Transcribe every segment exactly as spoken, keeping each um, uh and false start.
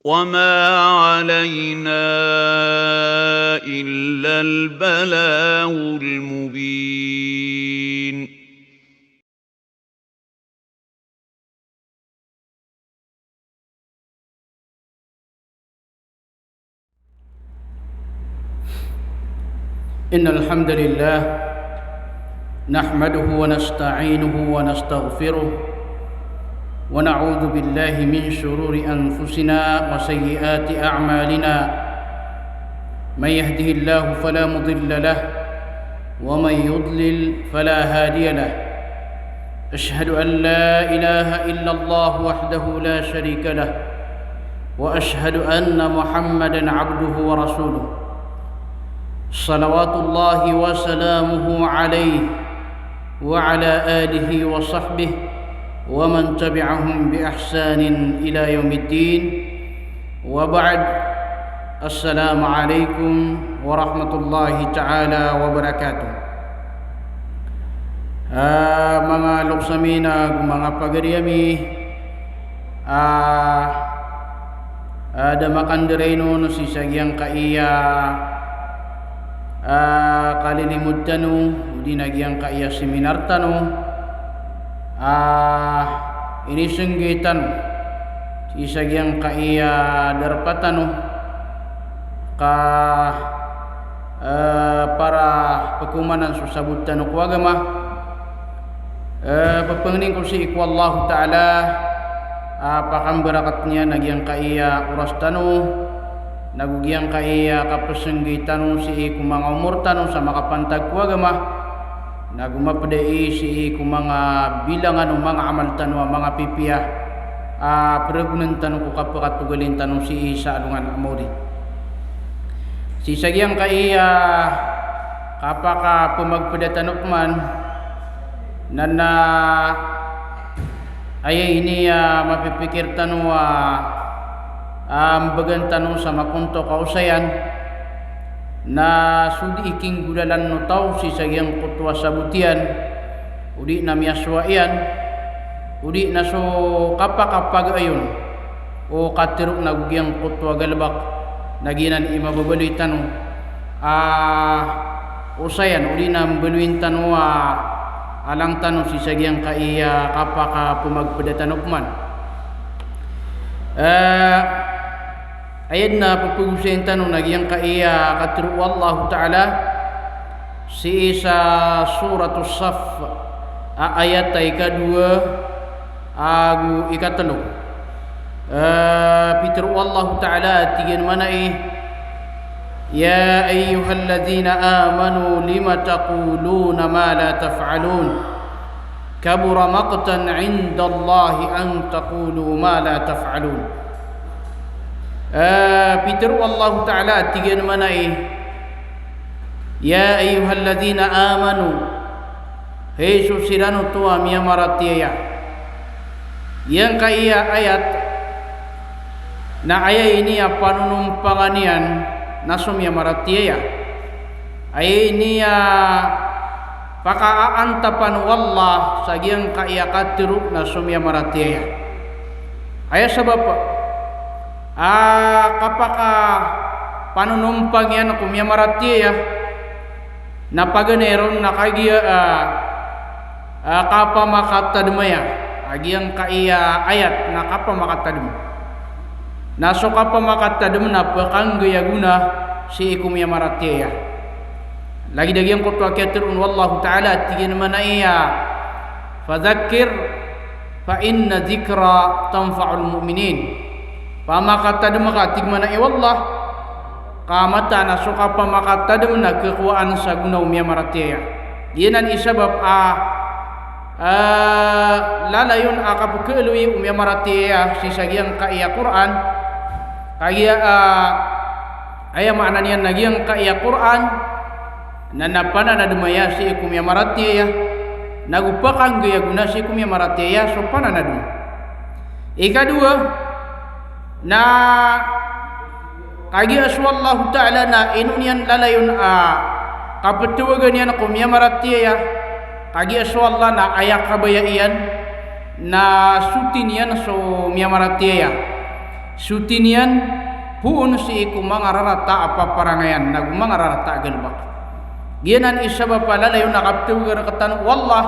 وما علينا إلا البلاغ المبين. إن الحمد لله نحمده ونستعينه ونستغفره، ونعوذ بالله من شرور أنفسنا وسيئات أعمالنا. من يهده الله فلا مضل له، ومن يضلل فلا هادي له. أشهد أن لا إله إلا الله وحده لا شريك له، وأشهد أن محمدا عبده ورسوله، صلوات الله وسلامه عليه وعلى آله وصحبه ومن تبعهم بإحسان إلى يوم الدين. وبعد، السلام عليكم ورحمة الله تعالى وبركاته. Ah, manga loks ami na go manga pagari ami, ah, ah, da makandarainon sii sa giyangkaya, ah, kalilimod tano, odi na giyangkaya seminar tano, ah, inisenggi tano sii sa giyangkaya darpa tano, ka, eh, para pekomanan so sabot tano ko agama. Eh, pepangnin ko sii ko Allahu Ta'ala, ah, pakambarakatn iyan a giyangkaya oras tano, nago giyangkaya kapesenggi tano sii ko manga omor tano sa makapantag ko agama, nago mapda i sii ko manga bilangan o manga amal tano a manga pipiya, ah, peragonan tano ko kapakatogalin tano sii sa alongan a maori. Sii sa giyangkaya kapakapemagpeda tano pman, na na aya ini a mapipikir tano a, a mbegan tano sa makontok a osayan, na so di ikinggolalan o taw sii sa giyangkoto a sabot iyan, odi na miyasowa iyan, odi na so kapakapagaayon o katero nago giyangkoto a galebek, na giyanan i mababaloy tano a osayan, odi na mbaloyin tano a alang tano sii sa giyangkaya kapakapemagpeda tano pman. Eh, aya den a pepegosayin tano na giyangkaya katero o Allahu Ta'ala sii sa Suratus Saff, a ayat a ikadowa ago ikatelo. Eh, pitero o Allahu Ta'ala a tig iyan mambo i, "Ya ayyuhalladhina amanu lima taquluna ma la taf'alun. Kabura maqtan 'indallahi an taqulu ma la taf'alun." Eh, pitero o Allahu Ta'ala a tig iyan mambo i, "Ya ayyuhalladhina amanu." Hay so siran oto a miyamaratiyaya. Giyangkaya ayat na aya ini a panonompangan iyan na so miyamaratiyaya. Aya ini a pakaantapan o Allah sa giyangkaya katero na so miyamaratiyaya. Aya sabap a kapakapanonompang iyan ko miyamaratiyaya, na paganay ron na kagiya, ah, ah, kapamakatadem aya, a giyangkaya ayat na kapamakatadem. Na so kapamakatadem na pekanggay a gona sii ko miyamaratiyaya. Lagid a giyangkoto a kiyatero o Allahu Ta'ala a tig iyan mambo i, "Fadhakkir fa inna dhikra tanfa'ul mu'minin." Pamakatadem ka, tig mambo o Allah, ka mataan a so kapamakatadem na kekowaan sa gona o miyamaratiyaya. Giyanan i sabap a, eh, lalayon a kapekeloy o miyamaratiyaya sii sa giyangkaya Qur'an. Kagiya, eh, aya maana niyan na giyangkaya Qur'an na, na pananadem aya sii ko miyamaratiyaya, nago pakanggay a gona sii ko miyamaratiyaya so pananadem. Ikadowa, na kagiya so Allahu Ta'ala na ino niyan lalayon a kapetawagan iyan ko miyamaratiyaya, kagiya so Allah na aya kabaya iyan na soti niyan so miyamaratiyaya. Soti niyan poon sii ko manga rarata a paparangayan, nago manga rarata a galebek. Giyanan i sabap a lalayon a kaptawag rektano o Allah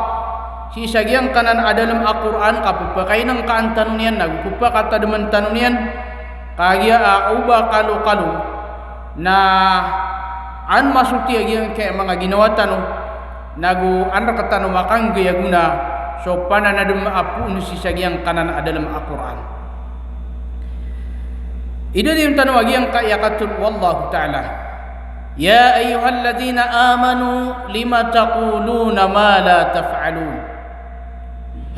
sii sa giyangkanan a dalem a Qur'an, ka pepakainengkaan tano niyan, nago pepakatademen tano niyan, kagiya a oba kalokalo, na an masoti a giyangkai a manga ginawa tano, nago an rektano makanggay a gona so pananadem a poon sii sa giyangkanan a dalem a Qur'an. Idaliyon tano a giyangkai a katharo o Allahu Ta'ala, "Ya ayyuhalladhina amanu lima taquluna ma la taf'alun."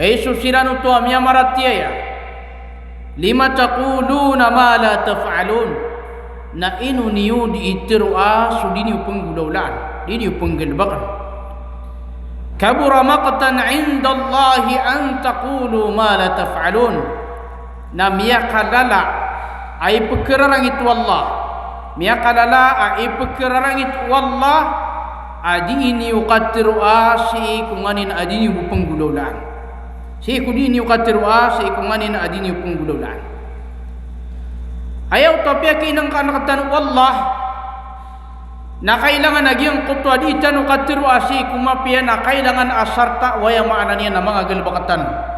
Hay so siran oto a miyamaratiyaya, "Lima taquluna ma la taf'alun." Na ino niyo di iteroa so di niyo penggolawlaan, di niyo penggalebeken? "Kabura maqtan 'indallahi an taqulu ma la taf'alun." Na miyakalala a ipekerarangit o Allah, miyakalala a ipekerarangit o Allah a di niyo kateroa sii ko nganin a di niyo bo penggolawlaan. Sii ko di niyo kateroa sii ko nganin a di niyo penggolawlaan. Aya oto a piyakinengkaan rektano o Allah, na kailangan a giyangkoto a di tano kateroa sii ko mapiya na kailangan a sarta o aya maana niyan na manga galebek tano.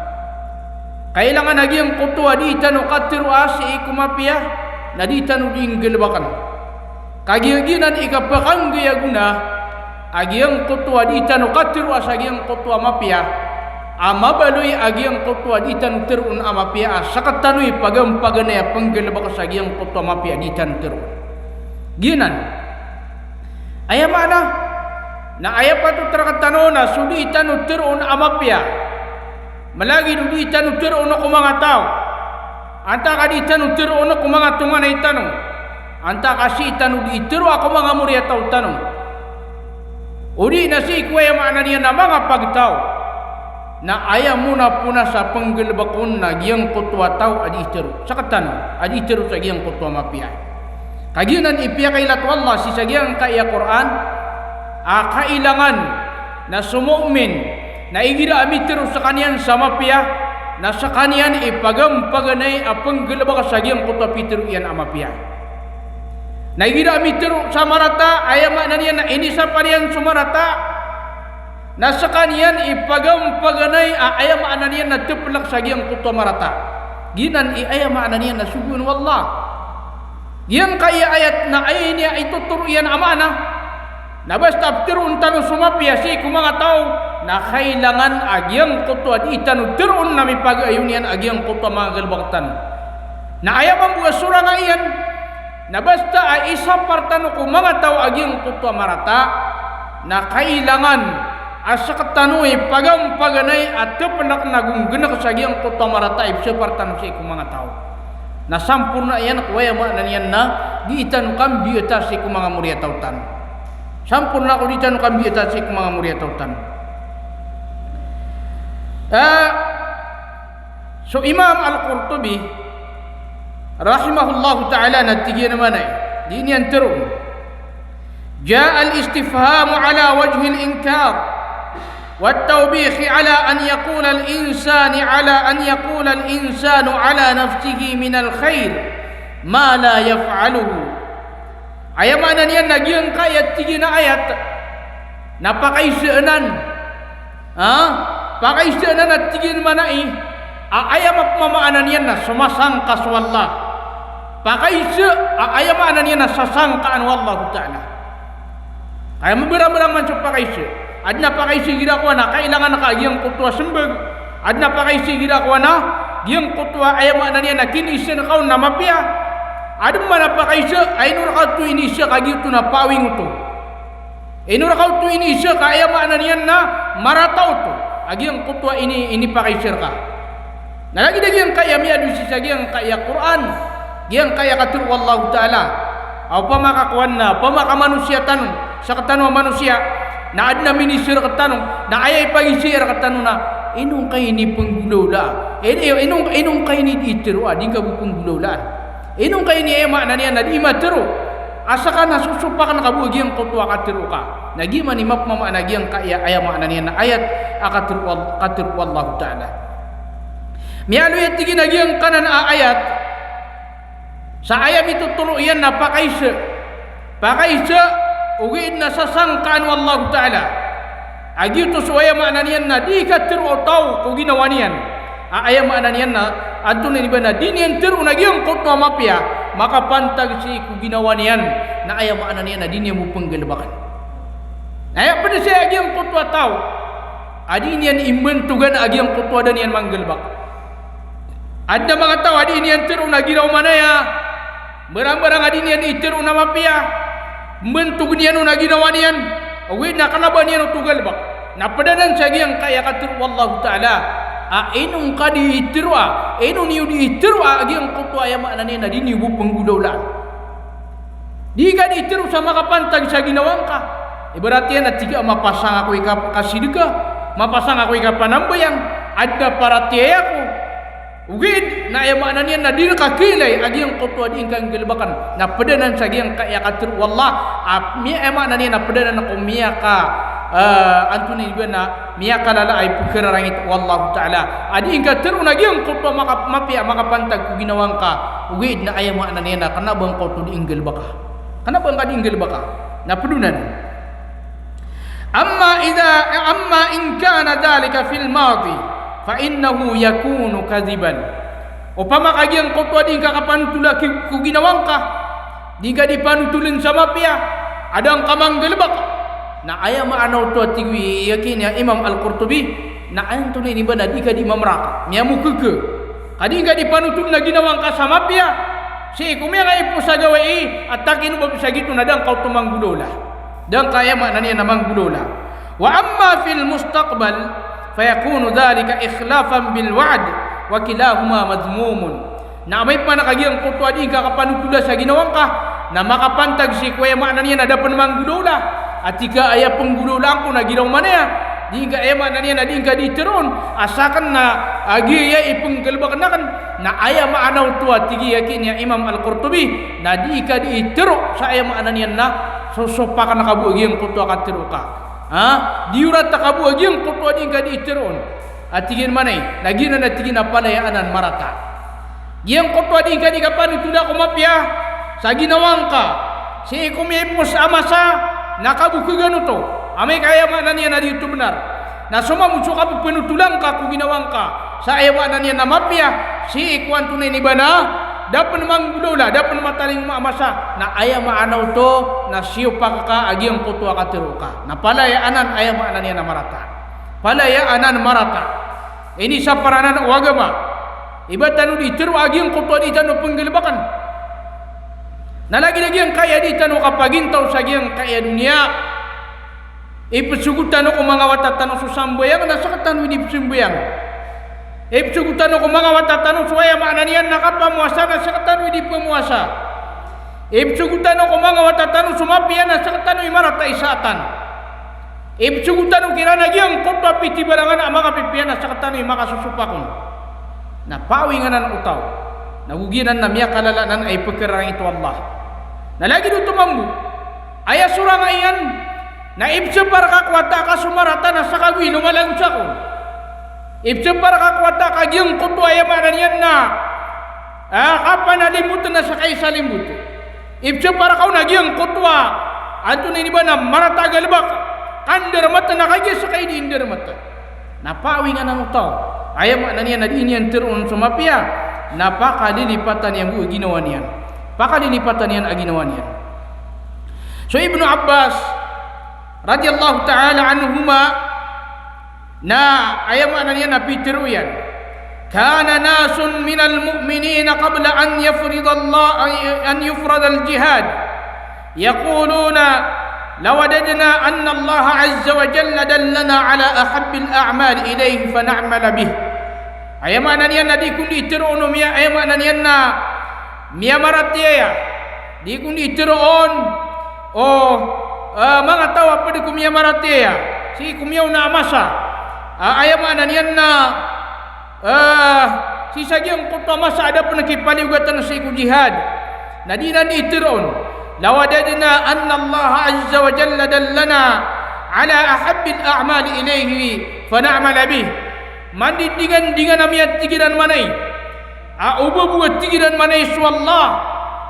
Kailangan a giyangkoto a di tano kateroa sii ko mapiya na di tano di nggalebeken. Kagiya giyanan i kapakanggay a gona a giyangkoto a di tano kateroa sa giyangkoto a mapiya, a mabaloy a giyangkoto a di tano teroon a mapiya a sektano i pagampaganay a penggalebek sa giyangkoto a mapiya a di tano teroon. Giyanan. Aya maana na aya patot rektano na so di tano teroon a mapiya, malagid o di tano teroon ko manga taw. Antaa ka di tano teroon ko manga tonganay tano, antaa ka sii tano di teroa ko manga moriyataw tano, o di na sii ko aya maana niyan na manga pagtaw, na aya mona pona sa penggalebek on na giyangkoto a taw a di tero sektano, a di tero sa giyangkoto a mapiya. Kagiya nan i piyakailat o Allah sii sa giyangkai a Qur'an a kailangan na so mu'min na igira a mitero sekaniyan sa mapiya na sekaniyan i pagampaganay a penggalebek sa giyangkoto a pitero iyan a mapiya. Na igira a mitero sa marata, aya maana niyan na inisapar iyan so marata, na sekaniyan i pagampaganay a aya maana niyan na tepelek sa giyangkoto a marata. Giyanan i aya maana niyan na sogoan o Allah. Giyangkai a ayat na aya ini a itotoro iyan a maana na basta a peteroon tano so mapiya sii ko manga taw, na kailangan a giyangkoto a di tano teroon na mipagayon iyan a giyangkoto a manga galebek tano. Na aya mambo a sorang iyan na basta a isapar tano ko manga taw a giyangkoto a marata, na kailangan a sektano i pagampaganay a tepelek nago nggenek sa giyangkoto a marata i pesapar tano sii ko manga taw. Na samporna iyan ko aya maana niyan na di tano kambiyata sii ko manga moriyataw tano. Samporna ko di tano kambiyata sii ko manga moriyataw tano. Ah, So Imam Al-Qurtubi rahimahullahu ta'ala na tig iyan a maana i, di niyan teroon. جاء الاستفهام على وجه الإنكار والتوبيخ على أن يقول الإنسان، على أن يقول الإنسان على نفسه من الخير ما لا يفعله. Aya maana niyan na giyangkai a tig iyan a ayat na pakaiza anan. Ha? Pakaiza anan a tig iyan a maana i, a aya mapmamaana niyan na somasangka so Allah. Pakaiza a aya maana niyan na sasangkaan o Allahu Ta'ala. Aya mabarabarang man so pakaiza. Aden a pakaiza igira kowan a kailangan ka a giyangkoto a sembag. Aden a pakaiza igira kowan a giyangkoto a aya maana niyan na kiniiza ka on na mapiya. Aden man a pakaiza a ino reka oto iniiza ka giyoto na pawing oto. Ino reka oto iniiza ka aya maana niyan na marata oto a giyangkoto a ini, inipakaiza reka. Na lagid a giyangkai a miyadowa sii sa giyangkai a Qur'an, giyangkai a katharo o Allahu Ta'ala a opama ka kowan na, opama ka manosiya tano, sektano a manosiya, na aden a miniiza rektano, na aya ipagizai rektano na, ino ngka ini penggolawlaa, ino, ino, ino ngka ini di teroa, di ngka bo penggolawlaan. Ino ngka ini aya maana niyan na di matero a seka na sosopaken ka bo a giyangkoto a katero ka. Na giya man i mapmamaana a giyangkaya aya maana niyan na ayat a katero o Al-, katero o Allahu Ta'ala. Miyaaloy a tig iyan a giyangkanan a ayat Sa aya mitotolo iyan na pakaiza. Pakaiza, ogaid na sasangkaan o Allahu Ta'ala. A giyoto so aya maana niyan na di katharo o taw ko ginawa niyan. A aya maana niyan na, antonaa ini ba na di niyan tharoon a giyangkoto a mapiya, makapantag sii ko ginawa niyan, na aya maana niyan na di niyan bo pnggalbkn. Na aya pd sii a giyangkoto a taw a di niyan imbantogan a giyangkoto a da niyan manggalbk. Adn a manga taw a di niyan tharoon a giraw manaya, mbarangbarang a di niyan itharo na mapiya, mbantogn iyan on a ginawa niyan, ogaid na kna ba niyan oto galbk. Na pd anan sa giyangkaya katharo o Allahu Ta'ala a ino ngka di itharo a, ino niyo di itharo a giyangkoto a aya maana niyan na di niyo bo pnggolawlaan. Di ka di itharo sa makapantag sa ginawa ngka. Ibarat iyan a tig ka a mapasang ako i kap-, kasidka, mapasang ako i kapanambayang, adn a paratiyaya ko. Ogaid na aya maana niyan na di rka kailay a giyangkoto a di ngka nggalbkn. Na pd anan sa giyangkaya katharo o Allah a miya, aya maana niyan na pd anan ko miyaka, eh, antonaa ini ba na miyakalala a ipkhararangit o Allahu Ta'ala a di ngka tharoon a giyangkoto a maka-, mapiya, makapantag ko ginawa ngka. Ogaid na aya maana niyan na kna ba ngka oto di nggalbka. Kna ba ngka di nggalbka. Na pd on anan. Amma idha, amma in kana dhalika fil madi, fa innahu yakunu kadhiban. Opama ka giyangkoto a di ngka kapanotola ki-, ko ginawa ngka, di ngka di panotoln sa mapiya, a da ngka manggalbk. Na aya maana oto a tig o, aya kini a Imam Al-Qurtubi, na antonaa ini ba na di ka di mamrak, miyamokaka. Ka di ngka di panotoln a ginawa ngka sa mapiya, sii ko miyakaipos a gawii, a takino ba pn sa giyoto na da ngka oto manggolawla. Da ngka aya maana niyan na manggolawla. Wa amma fil mustaqbal, fa yakunu dhalika ikhlafan bil wa'd, wa kilahuma madhmumun. Na amay pman ka giyangkoto a di ngka kapanotola sa ginawa ngka, na makapantag sii ko aya maana niyan na da pn manggolawla. A tig ka aya pnggolawlaan ko na giraw manaya. Di ngka, aya maana niyan na di ngka di tharoon a sakn na a giyaya i pnggalbkn akn. Na aya maana oto a tig o, aya kini a Imam Al-Qurtubi, na di ka di itharo sa aya maana niyan na sosopakn ka bo a giyangkoto a katharo ka. Ha? Di orat ka bo a giyangkoto a di ngka di tharoon. A tig iyan manay, na giyanan a tig iyan a palaya anan marata. Giyangkoto a di ngka di kapanotola ko mapiya sa ginawa ngka, sii ko miyaipos a masa na kabokhagan oto. Amay ka aya maana niyan na di oto bnar. Na so mambo so kapphanotola ngka ko ginawa ngka sa aya maana niyan na mapiya, sii ko antonaa ini ba na da pn manggolawla, da pn matalingoma a masa, na aya maana oto na siyopak ka a giyangkoto a katharo ka. Na palaya anan, aya maana niyan na marata. Palaya anan marata. Inisapar anan o agama. Iba tano di tharo a giyangkoto a di tano pnggalbkn. Na lagid a giyangkaya di tano kapagintaw sa giyangkaya doniya. Ipsogo tano ko manga wata tano so sambayang na sktano i di pzambayang. Ipsogo tano ko manga wata tano so, aya maana niyan na kapamowasa na sktano i di pamowasa. Ipsogo tano ko manga wata tano so mapiya na sktano i marata i saatan. Ipsogo tano kiran a giyangkoto a pithibarangan a makapipiya na sktano i makasosopakon. Na paawing anan o taw. Na go giyanan na miyakalala anan a ipkhararangit o Allah. Na lagid oto mambo. Aya sorang a iyan, na ipsapar ka ko wata ka so marata na ska go i lomalagos ako. Ipsapar ka ko wata ka giyangkoto a aya maana niyan na, ah, kapanalimbot na ska i salimbot. Ipsapar ka on a giyangkoto a, antonaa ini ba na marata a galbk, kandarmat na kagiya ska i di ndarmat. Na paawing anan o taw. Aya maana niyan na di niyan tharoon so mapiya, na pakalilipatan iyan bo a ginawa niyan. Pakalilipatan iyan a ginawa niyan. So Ibnu Abbas radhiyallahu ta'ala anhuma, na aya maana niyan na pitharo iyan, kana nasun minal mu'minina qabla an yafridallah-, an yufradal jihad, yaquluna, lawadadna anna Allah azza wa jalla dallana ala ahabbil a'mali ilayhi fana'mala bih. Aya maana niyan na di kon di tharoon o miya, aya maana niyan na miyamaratiyaya. Di kon di tharoon o, ah, manga taw a pd ko miyamaratiyaya sii ko miyaona a masa. Ah, aya maana niyan na, ah, sii sa giyangkoto a masa a da pn kipaliyogatn sii ko jihad. Na di nan di tharoon, lawadadna anna Allah azza wa jalla dallana ala ahabbil a'mali ilayhi fana'mala bih. Mandidingandingan a miyatig iran manay a o ba bo a tig iran manay so Allah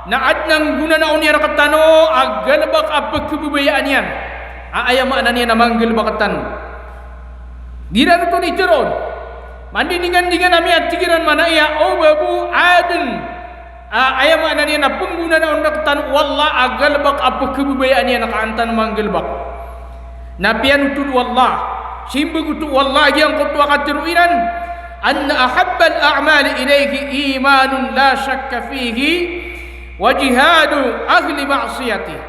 Na adn a nggonanaon iyan rktano a galbk a pkhababayaan iyan a aya maana niyan na manggalbk tano. Giyanan oto i tharoon. Mandiningandingan ami a tig iran manaya, o ba bo, adn a aya maana niyan na pnggonanaon rktano o Allah a galbk a pkhababayaan iyan ka an tano manggalbk. Na piyanothol o Allah, simbag oto o Allah a giyangkoto a katharo iran, anna ahabbal a'mali ilayhi imanun la shakka fihi wa jihadu ahli ma'siyatih.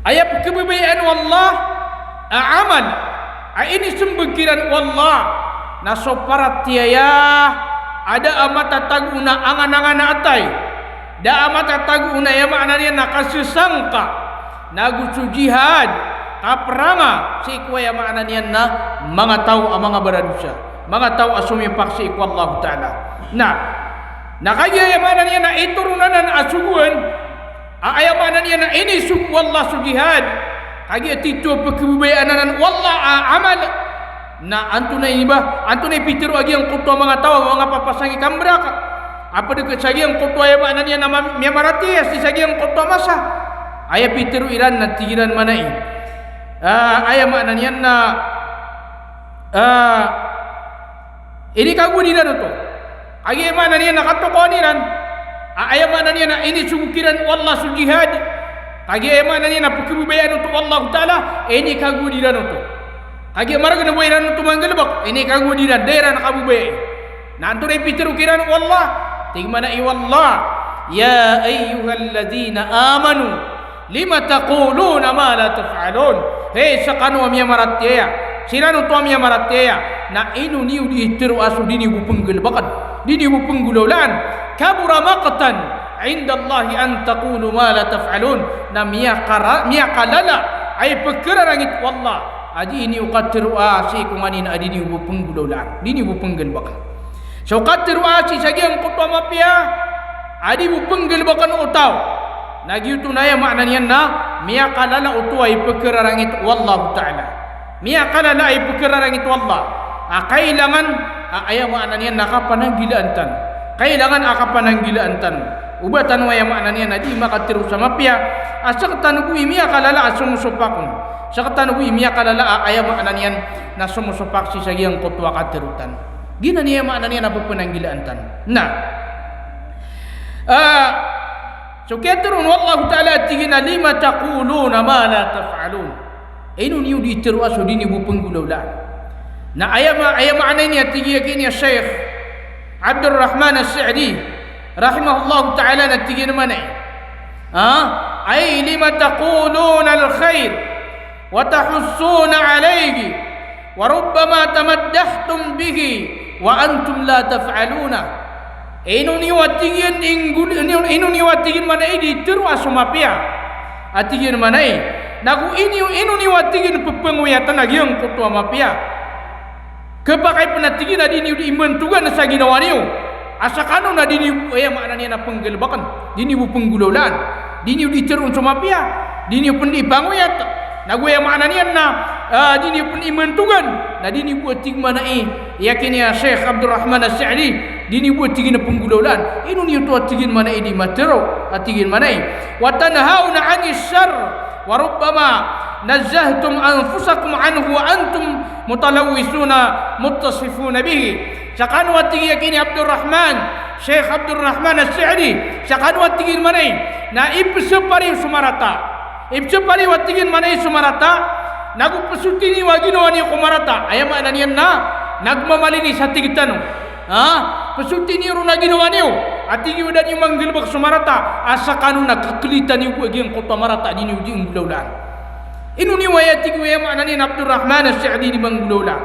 Aya pkhababayaan o Allah a amal a inismbag kiran o Allah na so paratiyaya a da a matatago on a anganangan a atay, da a matatago on a aya maana niyan na kasasangka, nago so jihad, kapranga sii ko aya maana niyan na manga taw a manga baradosa, manga taw a somiyopak sii ko Allahu Ta'ala. Na, na kagiya aya maana niyan na itoron anan a sogoan a aya maana niyan na inisogo o Allah so jihad, kagiya tito a pkhababayaan anan o Allah a amal. Na antonaa ini ba, antonaa i pitharo a giyangkoto a manga taw a manga papasang i kambrak a pd ka sa giyangkoto a aya maana niyan na ma-, miyamaratiyaya sii sa giyangkoto a masa? Aya pitharo iran na tig iran manaya, ah, aya maana niyan na, ah, inikagowad iran oto. Kagiya aya maana niyan na katokawan iran a aya maana niyan na inisogo kiran o Allah so jihad, kagiya aya maana niyan na pkhababayaan oto o Allahu Ta'ala, inikagowad iran oto. Kagiya margn a ba iran oto manggalbk, inikagowad iran, da iran kababayai. Na antonaa i pitharo kiran o Allah? Tig manaya o Allah, ya ayyuhalladhina amanu lima taquluna ma la taf'alun. Hay skano a miyamaratiyaya, siran oto a miyamaratiyaya, na ino niyo di itharo a so di niyo bo pnggalbkn, di niyo bo pnggolawlaan? Kabura maqtan indallahi an taqulu ma la taf'alun. Na miyakara-, miyakalala a ipkhararangit o Allah a di niyo katharo a sii ko nganin a di niyo bo pnggolawlaan, di niyo bo pnggalbkn. So katharo a sii sa giyangkoto a mapiya a di bo pnggalbkn o taw, na giyoto na aya maana niyan na miyakalala oto a ipkhararangit o Allahu Ta'ala. Miyakalala a ipkhararangit o Allah a kailangan a aya maana niyan na kapananggilaan tano. Kailangan a kapananggilaan tano. O ba tano aya maana niyan na di makatharo sa mapiya a sktano bo i miyakalala a somosopak on, sktano bo i miyakalala a aya maana niyan na somosopak sii sa giyangkoto a katharo tano. Giyanan i aya maana niyan na ppananggilaan tano. Na, ah, so kiyatharo on o Allahu Ta'ala a tig iyan a lima taquluna ma la taf'alun. Ino niyo di itharo a so di niyo bo pnggolawlaan? Na aya ma-, aya maana ini a tig iyan a Sheikh Abdurrahman As-Sa'di rahimahullahu ta'ala na tig iyan manaya, ha? Ay lima taquluna al-khayr wa tahussuna alayhi, wa rubbama tamaddahtum bihi wa antum la taf'alunah. Ino niyo a tig iyan inggol-, ino, ino niyo a tig iyan manaya i di itharo a so mapiya? A tig iyan manaya, nago ino, ino niyo a tig iyan ppangoyatn a giyangkoto a mapiya? Khapakay pn a tig iyan a di niyo di imantogan sa ginawa niyo a skano na di niyo bo, aya maana niyan na pnggalbkn, di niyo bo pnggolawlaan, di niyo di tharoon so mapiya, di niyo pn di ipangoyat, nago aya maana niyan na, ah, di niyo pn imantogan, na di niyo bo, a tig manaya i, aya kini a Sheikh Abdurrahman As-Sa'di, di niyo bo, a tig iyan, a pnggolawlaan. Ino niyo oto, a tig iyan manaya i, di matharo, a tig iyan manaya i, wa tanhawna 'anis sharr, wa rubbama nazzahtum anfusakum 'anhu wa antum mutalawwisuna muttasifuna bihi. Skano, a tig iyan kini Abdurrahman, Sheikh Abdurrahman As-Sa'di, skano, a tig iyan manaya i, na ipsapar iyo so marata. Ipsapar iyo, a tig iyan manaya i, so marata, nago psoti niyo a ginawa niyo ko marata. Aya maana niyan na nagmamalinis, a tig tano. Ha? Psoti niyo ron a ginawa niyo, a tig iyan, o da niyo manggalbk so marata a skano na khaklita niyo bo a giyangkoto a marata a di niyo di nggolawlaan. Ino niyo aya, tig iyan, aya maana niyan, Abdurrahman As-Sa'di, di manggolawla?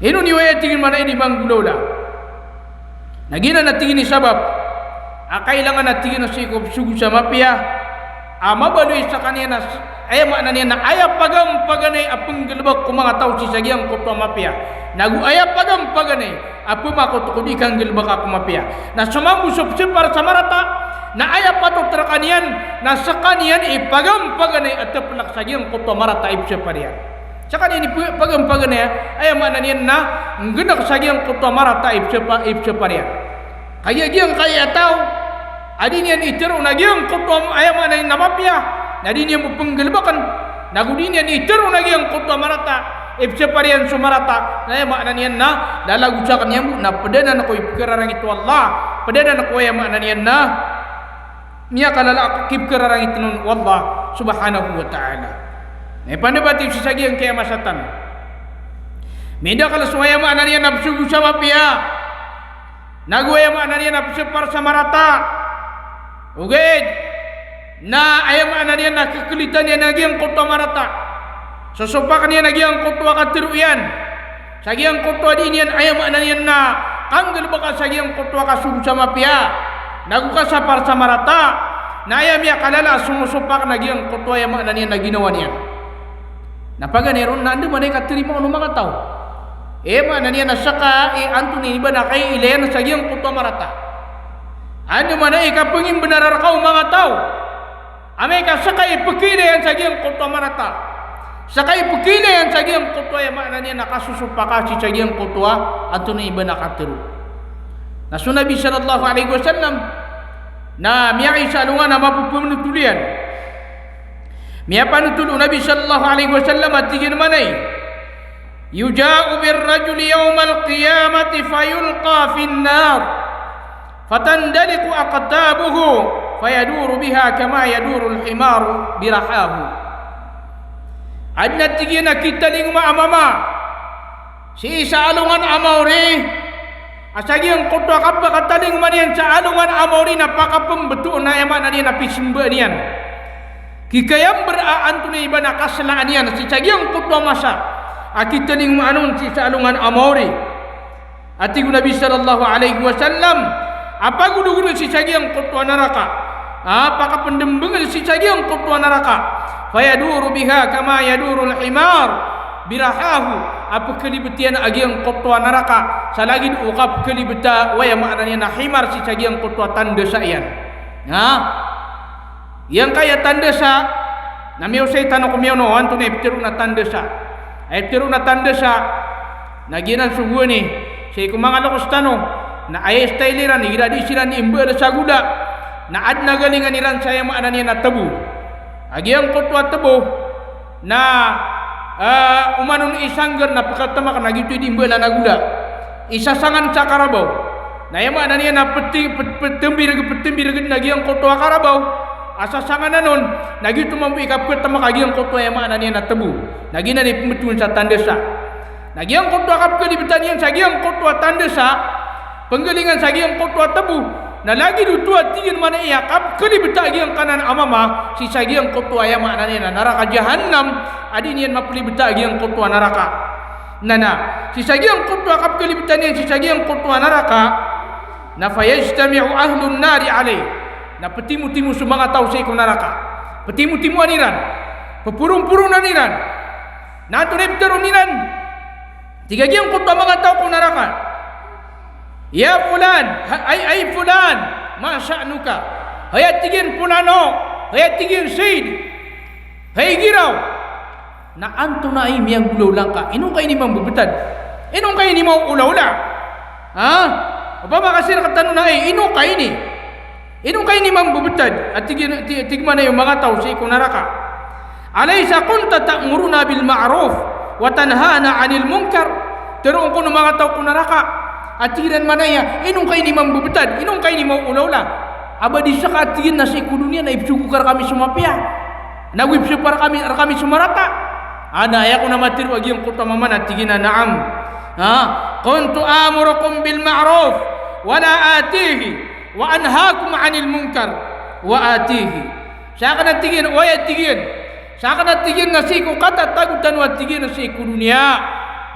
Ino niyo aya, tig iyan manaya i, di manggolawla? Na giyanan, a tig iyan, i sabap a kailangan, a tig iyan, sii ko psogo sa mapiya a mabaloy skaniyan a s-, aya maana niyan na aya pagampaganay a pnggalbk ko manga taw sii sa giyangkoto a mapiya, nago aya pagampaganay a pmakot ko di kanggalbka ko mapiya. Na so mambo so psapar sa marata, na aya patot rkaniyan na skaniyan i pagampaganay a tplk sa giyangkoto a marata i psapar iyan. Skaniyan i p-, pagampaganay a, aya maana niyan na nggnak sa giyangkoto a marata i psapa-, i psapar iyan. Kagiya giyangkaya a taw a di niyan itero na giyangkoto a, aya maana niyan na mapiya, na di niyan bo penggalebeken, nago di niyan itero na giyangkoto a marata, ipsapar iyan so marata, na aya maana niyan na lalagosaken iyan bo, na ped anan ko ipkerarangit o Allah, ped anan ko aya maana niyan na miyakalala a kipkerarangit on o Allah subhanahu wa ta'ala. Na ipandapati sii sa giyangkaya masa tano, midakel so aya maana niyan na pesogo sa mapiya, nago aya maana niyan na pesapar sa marata. Ogaid na aya maana niyan na kekelitan iyan a giyangkoto a marata, sosopaken iyan a giyangkoto a katero iyan, sa giyangkoto a di niyan, aya maana niyan na kanggalebeka sa giyangkoto a kasogo sa mapiya, nago kasapar sa marata, na aya miyakalala a somosopak na giyangkoto a, aya maana niyan na ginawa niyan. Na paganay ron na andamanaya i katarima on o manga taw. Aya maana niyan na seka i antonaa i ba na kaiilayan sa giyangkoto a marata. Andamanaya i kapengimbenar reka o manga taw. Amay ka seka i pekailayan sa giyangkoto a marata, seka i pekailayan sa giyangkoto a, aya maana niyan na kasosopaka sii sa giyangkoto a antonaa i ba na katero. Na so Nabi sallallahu alaihi wasallam na miyaiza sa alongan a mapepanotol iyan. Miyapanotol o Nabi sallallahu alaihi wasallam a tig iyan manay, "Yuja'u bir rajuli yawmal qiyamati fayulqa fin nar, fatandaliqu aqtabuhu, fayaduru biha kama yadurul himaru birahahu." Aden a tig iyan a kitalingoma a mama sii sa alongan a maori, a sa giyangkoto a kapakatalingoma niyan sa alongan a maori na pakapembetoon a, aya maana niyan na pisembaan iyan. Kikayamber a antonaa i ba na kaselaan iyan sii sa giyangkoto a masa a kitalingoma anon sii sa alongan a maori. A tig o Nabi sallallahu alaihi wasallam, a pagologolon sii sa giyangkoto a naraka, a pakapendembengen sii sa giyangkoto a naraka. Fayaduru biha kama yadurul himar birahahu. A pekelibet iyan a giyangkoto a naraka sa lagid o kapekelibeta o, aya maana niyan na himar, sii sa giyangkoto a tandasa iyan. Na giyangkaya tandasa na miyaosay tano ko miyaona o antonaa i petero na tandasa. Aya petero na tandasa na giyanan so gowani sii ko manga lokes tano, na aya style iran igira di siran imbaal sa gola, na aden a galingan iran sa, aya maana niyan na tebo. A giyangkoto a tebo na, eh, oman on i sanggar na peketemek na giyoto i di mbaalan a gola. Isasangan sa karabaw. Na aya maana niyan na peti-, pet-, petembireg-, petembiregen a giyangkoto a karabaw a sasanganan on, na giyoto mambo i kapeketemek a giyangkoto a, aya maana niyan na tebo. Na giyanan i pembetowan sa tandasa. Na giyangkoto a kapekelibetan iyan sa giyangkoto a tandasa, penggalingan sa giyangkoto a tebo, na lagid oto a tig iyan manaya a kapekelibeta a giyangkanan a mama sii sa giyangkoto a, aya maana niyan na naraka jahannam, a di niyan mapelibeta a giyangkoto a naraka. Na, na sii sa giyangkoto a kapekelibetan iyan sii sa giyangkoto a naraka, na fayajtami'u ahlun nari alayh. Na petimotimo so manga taw sii ko naraka. Petimotimoan iran. Peporonporonan iran. Na antonaa i petero iran? Tig a giyangkoto a manga taw ko naraka, "Ya fulan, ha-, ay, ay fulan, ma sha'nuka?" Hay, a tig iyan, "Fulano, hay," a tig iyan, "Sayyid, hay giraw, na antonaa i miyagolaola ngka? Ino ngka ini mambebetad? Ino ngka ini maolaola? Ha? Opama ka sii rektano na, ay, ino ngka ini? Ino ngka ini mambebetad?" A tig iyan, ti-, tig manaya o manga taw sii ko naraka, "Alaysa kunta ta'muruna bil ma'ruf wa tanhana 'anil munkar?" Teroon kon o manga taw ko naraka, a tig iran manaya, "Ino ngka ini mambebetad? Ino ngka ini maolaola? A ba di seka," a tig iyan, "na sii ko doniya na ipsogo ka rekami so mapiya, nago ipsapar kami, rekami so marata?" A na aya kon a matero a giyangkoto a mama na tig iyan a, "Na'am. Ha? Kuntu amurukum bil ma'ruf wa la atihi, wa anhakum 'anil munkar wa atihi." Saken, a tig iyan, oway, a tig iyan, saken, a tig iyan, na sii ko katatago tano, a tig iyan, sii ko doniya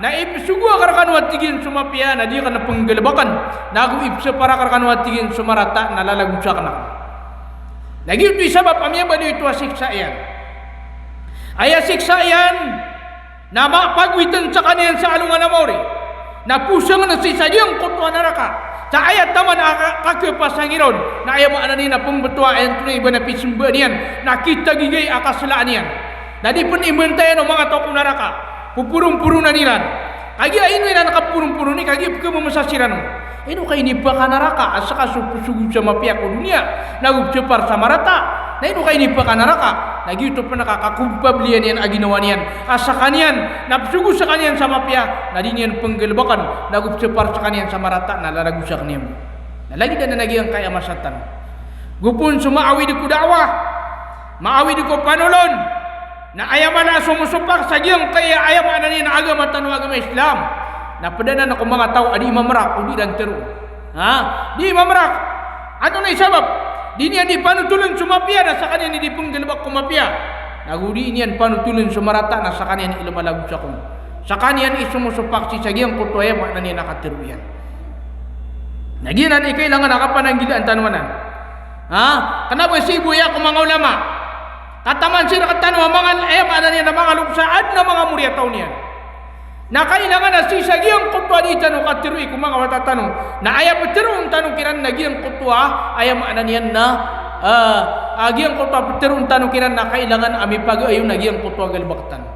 na ipsogo akn rekano, a tig iyan, so mapiya na di akn penggalebeken, nago ipsapar akn rekano, a tig iyan, so marata na lalagosa akn rekano. Na giyoto i sabap a miyabaloy oto a siksa iyan. Aya siksa iyan na mapagoyten sekaniyan sa alongan a maori, na posengen sii sa giyangkoto a naraka. Sa aya taman a ka-, kakepasang iron, na aya maana niyan na pembetowa iyan, antonaa i ba na pisembaan iyan, na kitagigay a kaselaan iyan. Na di pen imbentayan o manga taw ko naraka. Poporonporonan iran. Kagiya ino iran kaporonporoni, kagiya pekememesa siran on. Ino ka inipakanaraka a saka so psogo sa mapiya ko doniya, nago psapar sa marata. Na ino ka inipakanaraka, na giyoto pn a kakakompabliya niyan a ginawa niyan a skaniyan na psogo skaniyan sa mapiya, na di niyan pnggalbkn, nago psapar skaniyan sa marata, na lalagosak niyan. Na lagid anan a giyangkaya masa tano. Go pn so maawid ko da'wah, maawid ko panolon, na aya mala a somosopak sa giyangkaya, aya maana niyan, agama tano a agama Islam, na pd anan ko manga taw a di mamrak o di iran tharoon. Ha? Di mamrak. Antonaa i sabap? Di niyan di panotoln so mapiya, na skaniyan i di pnggalbk ko mapiya. Nago di niyan panotoln so marata, na skaniyan i lmalagosak on. Skaniyan i somosopak sii sa giyangkoto a aya maana niyan a katharo iyan. Na giyanan i kailangan a kapananggilaan tano anan. Ha? Kna ba sii bo aya ko manga ulama. Kataman sii rktano a manga, aya maana niyan a manga loks a adn a manga moriyataw niyan. Na kailangan a sii sa giyangkoto a di tano katharoon ko manga wata tano, na aya ptharoon tano kiran na giyangkoto a, aya maana niyan na, ah, ah, giyangkoto a ptharoon tano kiran na kailangan a mipagayon a giyangkoto a galbk tano.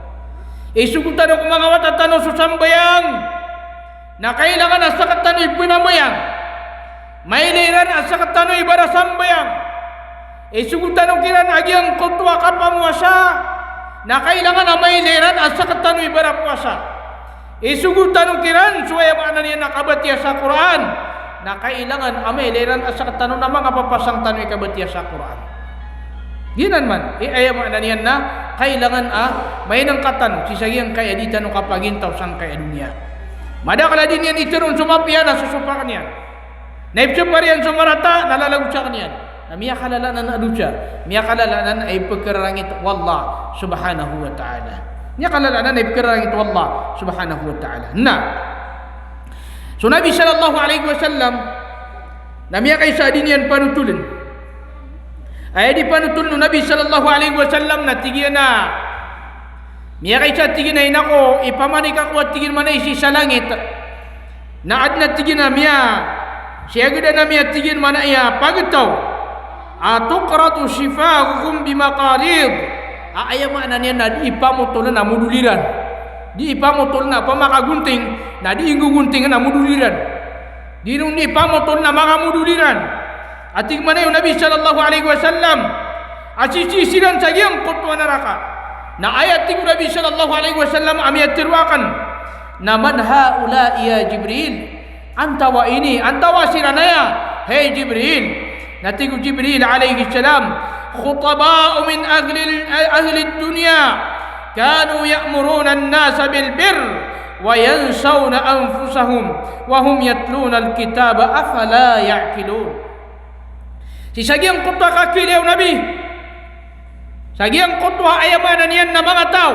Isogo tano ko manga wata tano so sambayang. Na kailangan a sktano i pnambayang. Mailay ran a sktano i barasambayang. Isogo tano kiran a giyangkoto a kapamowasa. Na kailangan a mailay ran a sktano i barapowasa. Isogo tano kiran so aya maana niyan a kabatiya sa Qur'an. Na kailangan a mailay ran a sktano na mangapapasang tano i kabatiya sa Qur'an. Giyanan man i aya maana niyan na kailangan a mainngka tano sii sa giyangkaya di tano kapagintaw sangkaya doniya. Madakl a di niyan itharoon so mapiya na sosopak niyan. Na ipsapar iyan so marata na lalagosak niyan. Na miyakalala anan a dosa. Miyakalala anan a ipkhararangit o Allah subhanahu wa ta'ala. Miyakalala anan a ipkhararangit o Allah subhanahu wa ta'ala. Na so Nabi sallallahu alaihi wasallam na miyakaisa a di niyan panotoln. Aya di panotoln o Nabi sallallahu alaihi wasallam na tig iyan a, miyakaisa tig iyan a ina ko, ipamanik ako a tig iyan manaya sii sa langit. Na adn a tig iyan a miya, siyagad anan a miya tig iyan manaya pagtaw a tuqratu shifahuhum bimaqarid. A aya maana niyan na di ipamotol a modol iran. Di ipamotol a pamakagonting, na di inggogonting a modol iran. Di ron di ipamotol a manga modol iran. A tig manaya o Nabi sallallahu alaihi wasallam a sisii siran sa giyangkoto a naraka. Na aya tig o Nabi sallallahu alaihi wasallam a miyatharo akn na, "Man haula'i ya Jibril?" Antawaa ini, antawaa siran aya, hay Jibril? Na tig o Jibril alayhis salam, "Khutaba'u min ahlil, ahlid dunya, kanu ya'muruna an-nasa bil birr, wa yansawna anfusahum, wa hum yatluna al-kitaba, afala ya'qilun." Sii sa giyangkoto a kakiilaya o Nabi sa giyangkoto a aya maana niyan na manga taw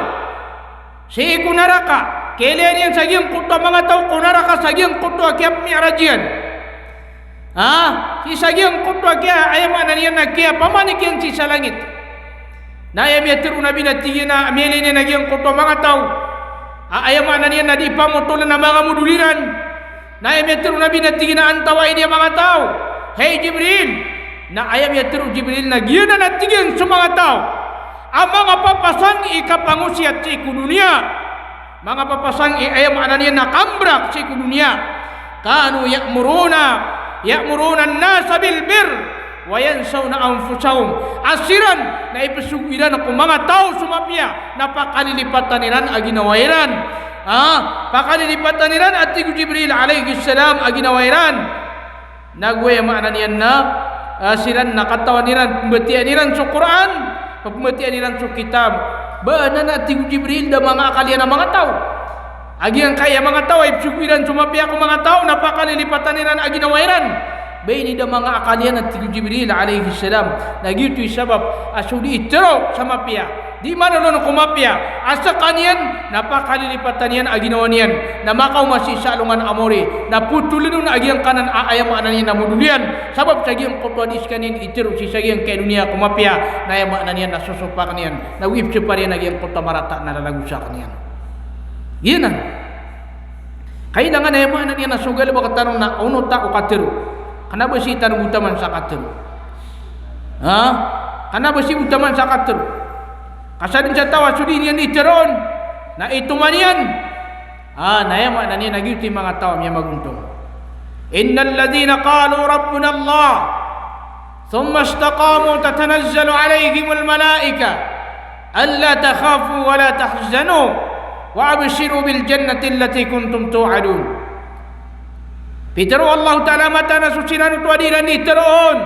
sii ko naraka. Kiilaya niyan sa giyangkoto a manga taw ko naraka sa giyangkoto a kiyapmi'raj iyan. Ha? Sii sa giyangkoto a kiya, aya maana niyan na kiyapamanik iyan sii sa langit. Na aya miyatharo o Nabi na tig iyan a miyailay niyan a giyangkoto a manga taw a aya maana niyan na di ipamotol a manga modol iran. Na aya miyatharo o Nabi na tig iyan a antawaa ini a manga taw, hay Jibril? Na aya miyatharo o Jibril na giyanan a tig iyan so manga taw a mangapapasang i kapangosiyat sii ko doniya. Mangapapasang i aya maana niyan na kambrak sii ko doniya. Kanu ya'muruna, ya'muruna an-nasa bil birr, wa yansawna anfusahum. A siran na ipsogo iran ko manga taw so mapiya, na pakalilipatan iran a ginawa iran. Ah, pakalilipatan iran, a tig o Jibril alayhis salam, a ginawa iran. Nago aya maana niyan na, ah, siran na katawan iran, pmbatiyaan iran so Qur'an, pmbatiyaan iran so kitab. Ba anan, a tig o Jibril, da manga akal iyan a manga taw. A giyangkaya manga taw a ipsogo iran so mapiya ko manga taw na pakalilipatan iran a ginawa iran. Ba ini da manga akal iyan, a tig o Jibril alayhis salam. Na giyoto i sabap a so di itharo sa mapiya, di manolon ko mapiya, a skaniyan na pakalilipatan iyan a ginawa niyan, na makaoma sii sa alongan a mori, na potoln on a giyangkanan a aya maana niyan na modol iyan. Sabap sa giyangkoto a di skaniyan itharo sii sa giyangkai a doniya ko mapiya, na aya maana niyan na sosopak iyan, na ipsapar iyan a giyangkoto a marata na lalagosak iyan. Giyanan. Kailangan a aya maana niyan na so galbk tano na onota o katharo. Kna ba sii tano bo taman sa katharo. Ha? Kna ba sii bo taman sa katharo. Ka sadn sa taw a so di niyan itharoon na itoman iyan. Ah, na aya maana niyan na giyoto i manga taw a miyamagontong. Innal ladhina qalu rabbuna Allah thumma istaqamu tatanazzalu alayhimul malaikatu alla takhafu wa la tahzanu wa abshiru bil jannati allati kuntum tu'adun. Pitharo o Allah Ta'ala a mataan a so siran oto a di iran iteroon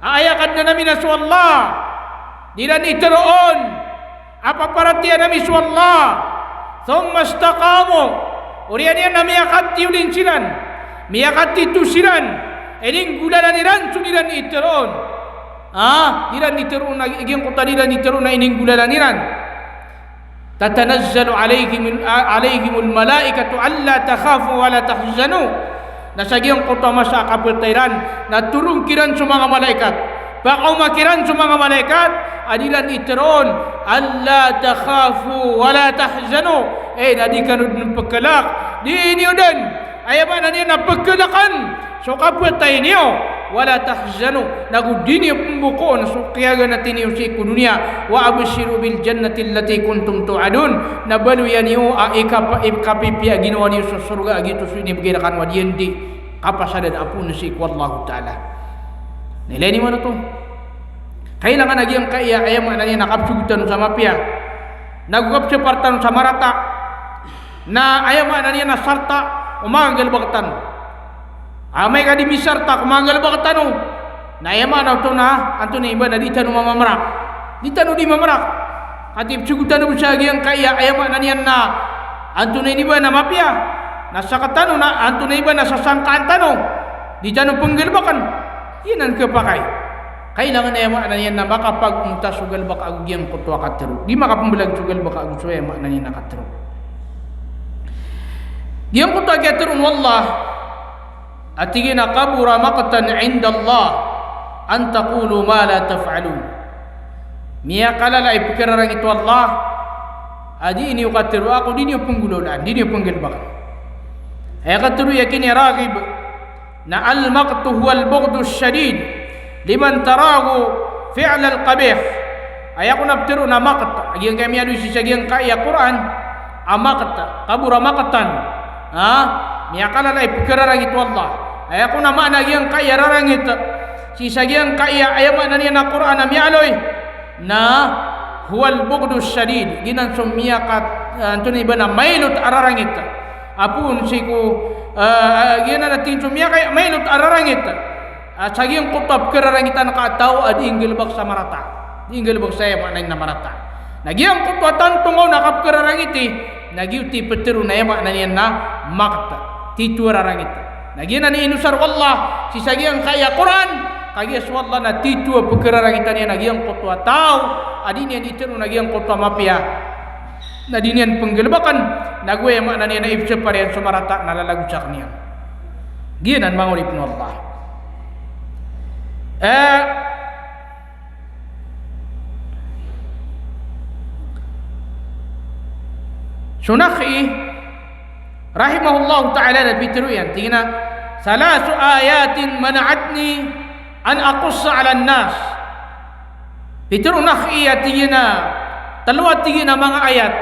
a aya Kadnan ami na so Allah, di iran iteroon a paparatiyayaan ami so Allah. Thumma istaqamu, oriyan iyan na miyakatiyo dn siran, miyakatito siran, ininggolalan iran so di iran iteroon. Ah, di iran iteroon a, giyangkoto a di iran iteroon a ininggolalan iran. Tatanazzalu alayhim, a-, alayhimul malaikatu alla takhafu wa la tahzanu. Na sa giyangkoto a masa a kapatay iran, na toron kiran so manga malaikat, pakaoma kiran so manga malaikat a di iran iteroon, alla takhafu wa la tahzanu. Eh, na di kano dn pkalk, di niyo dn, aya maana niyan na pklkn so kapatay niyo, wa la tahzanu, nago di niyo pmbokoon so kiyaganati niyo sii ko doniya, wa abshiru bil jannati allati kuntum tu'adun, na baloya niyo a ikapa-, ikapipiya ginawa niyo so sorga a giyoto so inibgay rkano a diyandi kapasadan a poon sii ko Allahu Ta'ala. Na ilay niyo man oto. Kailangan a giyangkaya, aya maana niyan na kapsogo tano sa mapiya, nago kapsapar tano sa marata. Na aya maana niyan na sarta o manggalbk tano. Amay ka di misarta ko manggalbk tano, na aya maana oto na antonaa i ba na di tano mamamrak. Di tano di mamrak. Katii psogo tano bo sa giyangkaya, aya maana niyan na antonaa i ba na mapiya. Na sktano na antonaa i ba na sasangkaan tano. Di tano pnggalbkn. Giyanan khapakay. Kailangan, aya maana niyan na makapagmota so galbk ago giyangkoto a katharo. Di makapmbalag so galbk ago so, aya maana niyan na, katharo. Giyangkoto a kiyatharoon o Allah a tig iyan a, kabura maqtan indallah an taqulu ma la taf'alun. Miyakalala i pkhararangit o Allah a di niyo katharo ako, di niyo pnggolawlaan, di niyo pnggalbkn. Aya katharo iyan a Raghib, na al-maqtu huwal bughdus shadid liman tarahu fi'lal qabih. Aya kon a pitharo na maqt, a giyangkaya miyaaloy sii sa giyangkaya Qur'an a maqt, kabura maqtan. Ha? Miyakalala i pkhararangit o Allah. Aya kon a maana a giyangkaya rarangit sii sa giyangkaya, aya maana niyan na, Qur'an a miyaaloy na huwal bughdus shadid, giyanan so miyaka-, ah, antonaa i ba na mailot a rarangit a poon sii ko, ah, giyanan a tig iyan so miyaka-, mailot a rarangit a sa giyangkoto a pkhararangitan ka a taw a di nggalbk sa marata. Di nggalbk sa, aya maana niyan na, marata. Na giyangkoto a tanto ngka on a kapkhararangiti, na giyoto i pitharo na, aya maana niyan na, maqt. Tito a rarangit. Na giyanan i inosar o Allah sii sa giyangkaya Qur'an, kagiya so Allah na tito a pkhararangitan iyan a giyangkoto a taw a di niyan iteroon a giyangkoto a mapiya, na di niyan pnggalbkn, nago, aya maana niyan na, ipsapar iyan so marata na lalagosak iyan. Giyanan, manga oripn o Allah. Eh, so Nakhai rahimahullahu ta'ala na pitharo iyan, tig iyan a, thalathu ayatin mana'atni an aqussa 'alan nas. Pitharo o Nakhai a tig iyan a, tlo a tig iyan a manga ayat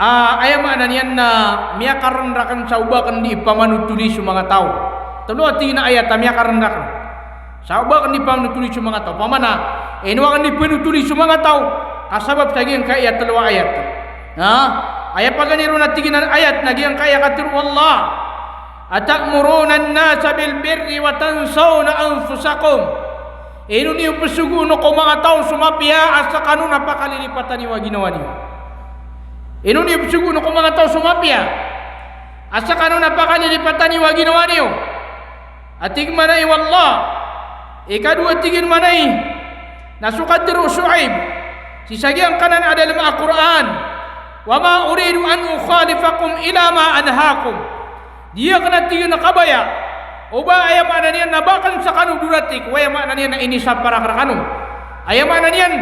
a, aya maana niyan na, miyakarn rakn sa o ba akn di pamanotoli so manga taw. Tlo a tig iyan a ayat a miyakarn rakn sa o ba akn di pamanotoli so manga taw. Opama na ino akn di panotoli so manga taw ka sabap sa giyangkaya tlo a ayat. Ha? Aya paganay ron a tig iyan a ayat na giyangkaya katharo o Allah, ata'muruna an-nasa bil birri wa tansawna anfusakum. Ino niyo psogoon ko manga taw so mapiya a skano na pakalilipatan iyo a ginawa niyo? Ino niyo psogoon ko manga taw so mapiya a skano na pakalilipatan iyo a ginawa niyo? A tig mambo o Allah, ikadowa, tig iyan mambo, na so katharo o Shu'aib sii sa giyangkanan a dalm a Qur'an, wa ma uridu an ukhalifakum ila ma anhaakum. Di akn, a tig iyan, kabaya o ba, aya maana niyan na, ba akn skano doratik ko, aya maana niyan na, inisapar akn rkano. Aya maana niyan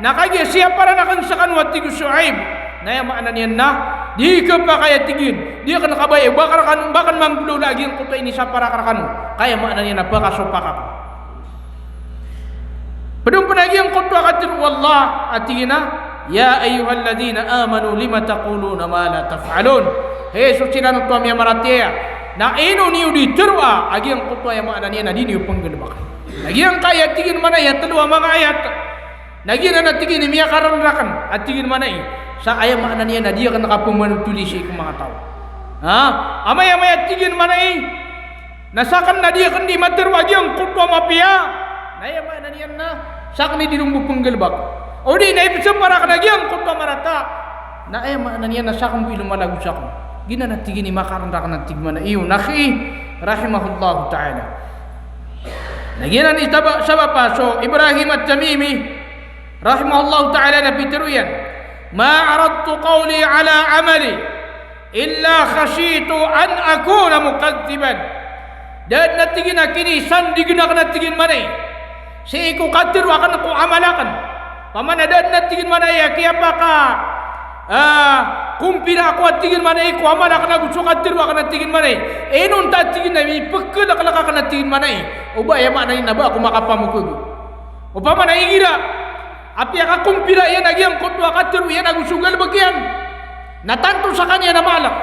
na kagiya siyaparan akn skano, a tig o Shu'aib, na aya maana niyan na, di khapakay, a tig iyan, di akn kabaya o ba akn rkano, ba akn manggolawla a giyangkoto a inisapar akn rkano, ka aya maana niyan na pakasopak ako. Pd on pn a giyangkoto a katharo o Allah a tig iyan a, ya ayyuhalladhina amanu lima taquluna ma la taf'alun. Hay so siran oto a miyamaratiyaya, Na ino niyo di tharoa a giyangkoto a aya maana niyan na di niyo pnggalbka. Na giyangkaya tig iyan manay a tlo a manga ayat. Na giyanan a tig iyan i miyakarn rakn a tig iyan manay sa aya maana niyan na di akn kapmanotholi sii ko manga taw. Ha? Amay, amay a tig iyan manay na sakn na di akn di matharoa a giyangkoto a mapiya. Na aya maana niyan na sakn i di ron bo pnggalbk. O di na ipsapar akn a giyangkoto a marata. Na aya maana niyan na sakn bo i lomalago sakn. Giyanan a tig iyan i makarn rakn a tig manay o akhi, rahimahullahu ta'ala. Na giyanan i sabap, sabap a so Ibrahim At-Tamimi, rahimahullahu ta'ala, na pitharo iyan, "Ma aradtu qawli ala amali illa khashitu an akuna mukadhdhiban." Da dn a tig iyan a kinisandign akn a tig iyan manay sii ko katharo akn ko amal akn. Opama na da dn a tig iyan manay a kiyapaka, ah, kompira ako a tig iyan manay ko amal akn ago so katharo akn a tig iyan manay. Inonta a tig iyan a mipkhlaklk akn a tig iyan manay o ba aya maana niyan na ba ako makapamokg. Opama na igira a piyakakompira iyan a giyangkoto a katharo iyan ago so galbk iyan, na tanto skaniyan a maalk.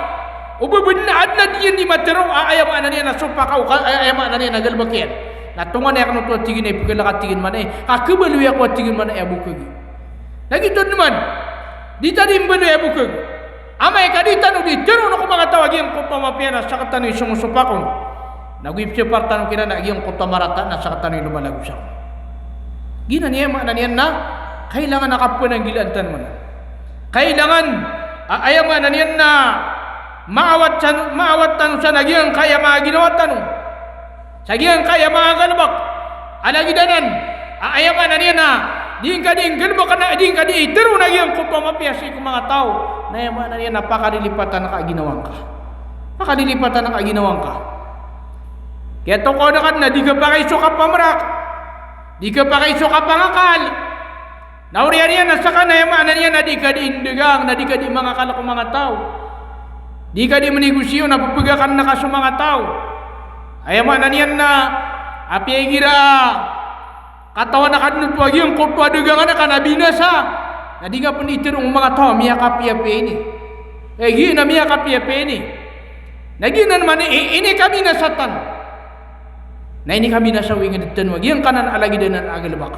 O ba bnar a adn a di iyan di matharo a aya maana niyan na sopak ako, a aya maana niyan na galbk iyan. Na tonganay akn oto a tig iyan a ipkhalk a tig iyan manay, ka khabaloy ako a tig iyan manay a bokg. Na giyoto dn man, di ta di mbaloy a bokg. Amay ka di tano di tharoon ko manga taw a giyangkoto a mapiya na sktano i songosopak on. Nago ipsapar tano kiran a giyangkoto a marata na sktano i lomalago sakn. Giyanan i aya maana niyan na kailangan a kapananggilaan tano man. Kailangan a aya maana niyan na maawat san, maawat tano san a giyangkaya manga ginawa tano. Sa giyangkaya manga galbk a lagid anan a aya maana niyan na di ngka di nggalbk na di ngka di tharoon a giyangkoto a mapiya sii ko manga taw. Na aya maana niyan na pakalilipatan ka a ginawangka. Pakalilipatan ka a ginawangka. Kiyatokawan ka dn a di ka pakaiso kapamrak, di ka pakaiso kapangakal. Na oriyan iyan na skaniyan a aya maana niyan na di ka di ndagang, na di ka di mangakal ko manga taw. Di ka di mnegosyo na ppgakan ka so manga taw. Aya maana niyan na apiya igira katawan ka dn oto a giyangkoto a dagangan ka na binasa, na di ngka pn di tharoon o manga taw a miyakapiyapiya ini. Eh, giya na miyakapiyapiya ini. Na giyanan man i, i, ini kabinasa tano. Na ini kabinasa o ingd tano a giyangkanan a lagid anan a galbk.